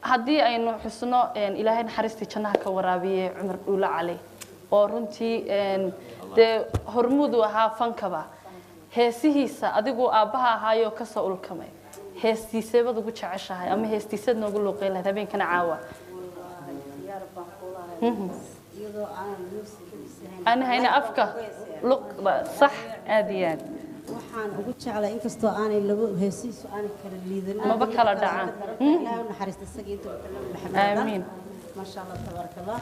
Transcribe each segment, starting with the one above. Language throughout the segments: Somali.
Haddii aynu xusno, Ilaahay naxariistii jannaha ka waraabiye Cumar Dhuulo Cali, oo runtii dee hormuud u ahaa fankaba, heesihiisa adigu aabbaha ahaayoo kasoo ulkamay, heestiiseebad ugu jeceshahay ama heestiiseed noogu luuqeyn lahayd habeenkana caawa? Diyaar baan kuulahay, iyadoo aanan music aan hayna afka luqda sax, aad iyo aad. Waxaan ugu jeclay, inkastoo aanay labo heesihiisu aanay kala liidan, maba kala dhacaan. Ilaahay u naxariista isaga inta Nabi Maxamed oo dhan. Aamiin. Maasha Allah, tabaaraka Allah.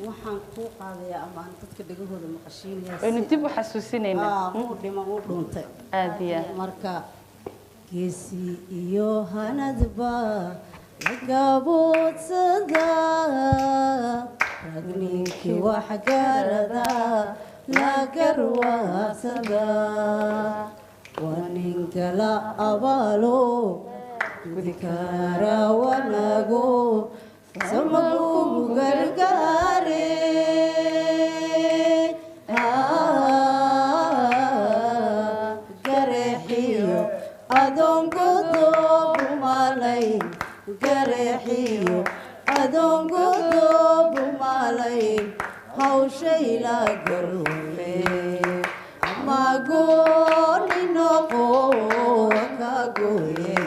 Waxaan kuu qaadayaa ama aan dadka dhegahooda maqashiinayaa waynu dib u xasuusinaynaa. Wuu dhima, wuu dhuuntay. Aad iyo aad. Marka geesi iyo hanadba lagaboodsada, ragninkii wax garada la garwaaqsada, waa ninka la abaalo gudi kara wanago samakugu gargaare. Gareexiyo adoonka doobumalay, gareexiyo adoonka doobumalay, hawshayla garwaye ama gooni noqo ka gooye,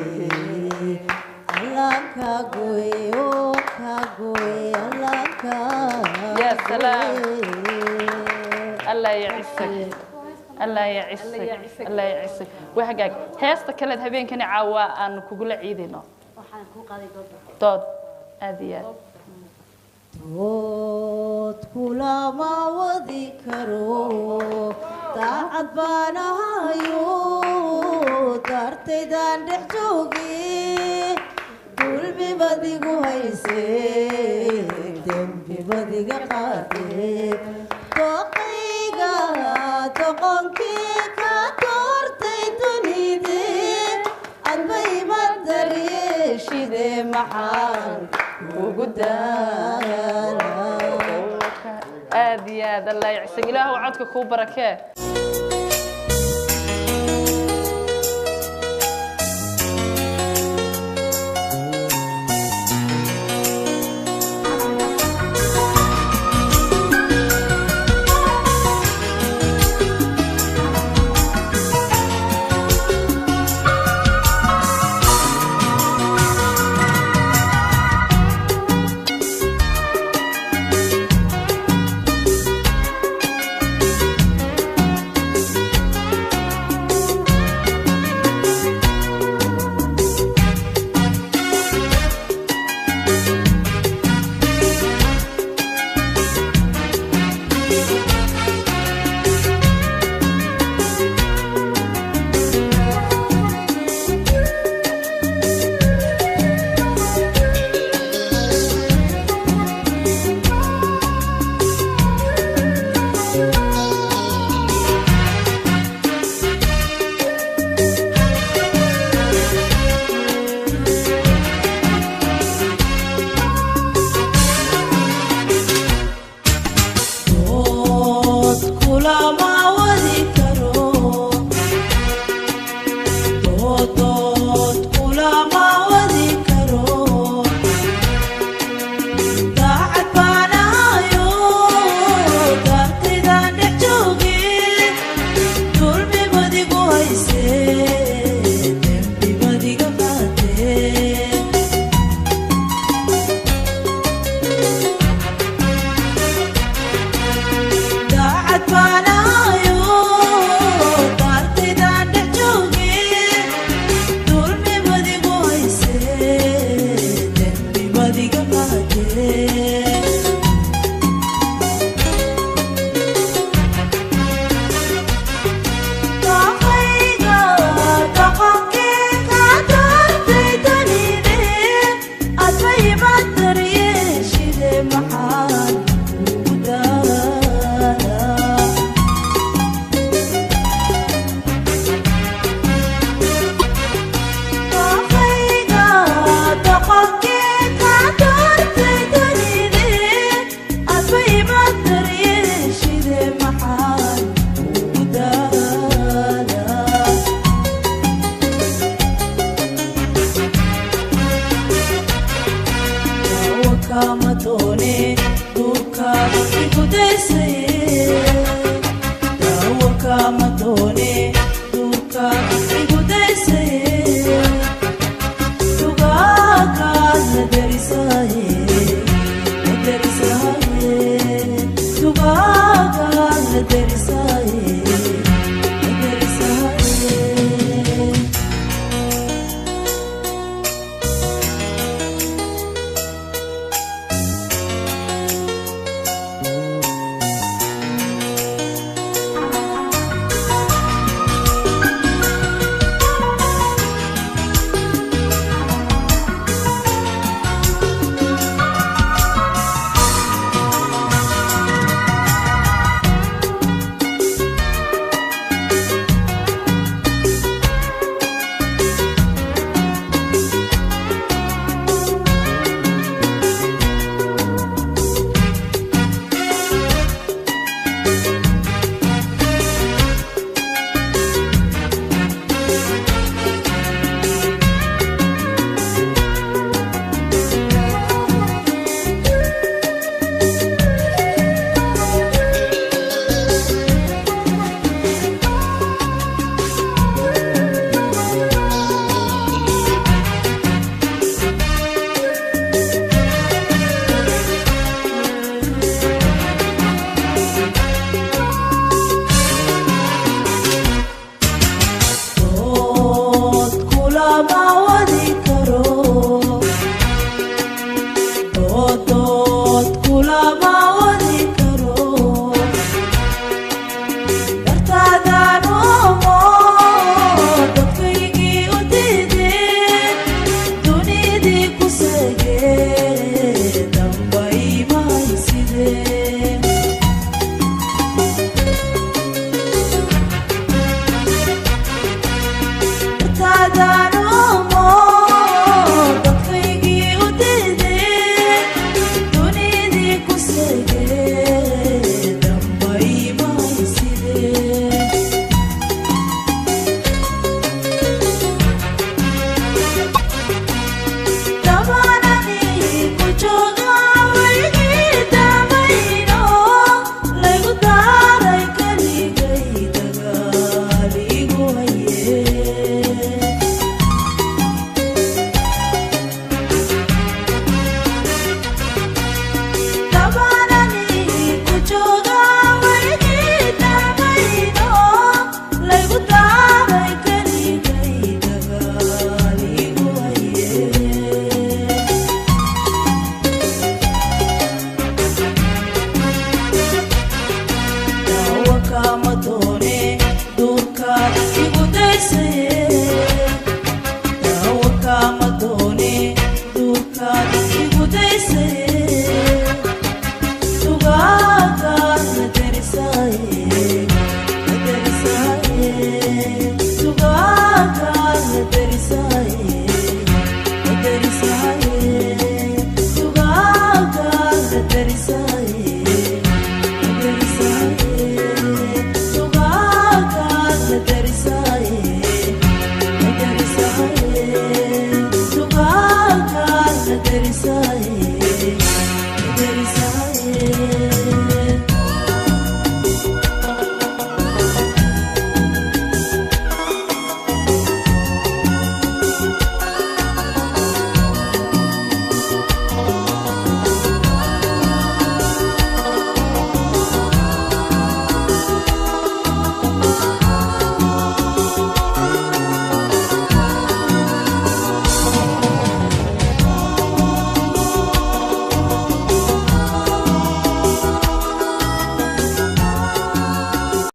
Allah ka gooye, oo ka gooye, Allah ka Ya salaam. gooye. Allah yacisak, Allah yacisak, Allah yacisak. Waa hagaag. Heesta kaleed habeenkani caawa aanu kugula ciidayno? Waxaan kuu qaaday doodda. Dood, aad iyo aad. Dood kulama wadi karo, daacad baan ahayo, daartaydaan dhex joogi, dulmi badigu hayse, dembi badiga qaade, doqayga doqonkii ka doortay dunide, adba ima daryeeshide, maxaan ugu daala? Aad iyo aad, Allah yacisak, Ilaahu codka kuu barakee. Dood kulama wadi karo, dood, dood kulama wadi karo, daacad baan ahayo, daartaydaan dhex jooge, dulmi badigu hayse, dembi badiga qaatee. Daacad baan ahayo, daartaydaan dhex jooge, dulmi badigu hayse, dembi badiga qaatee. Doqayga doqonkii ka doortay dunide, adba ima daryeeshide, maxaan ugu daalaa? Doqayga doqonkii ka doortay dunide, adba ima daryeeshide, maxaan ugu daalaa? Kama doone duurkaad igu daysaye, daawo kama doone duurkaad igu daysaye, dugaagaad la derisaye, la derisaye, dugaagaad la derisaye, la derisaye. Dood kulama wadi karo, dood dood kulama wadi karo, dartaadaan oomo dadkaygii u diideen, dunidii ku seegeen damba ima haysideen. Dartaadaan oomo dadkaygii u diideen, dunidii ku seegeen damba ima haysideen. Damanani ku jooga weligii damayno, laygu daaray keligay dagaal igu haye. Damanani ku jooga weligii damayno, laygu daaray keligay dagaal igu haye. Daawo kama doone duurkaad igu daysaye, daawo kama doone duurkaad igu daysaye, dugaagaad la derisaye, la derisaye, dugaagaad la derisaye, la derisaye, dugaagaad la derisaye, la derisaye, dugaagaad la derisaye, la derisaye, dugaagaad la derisaye.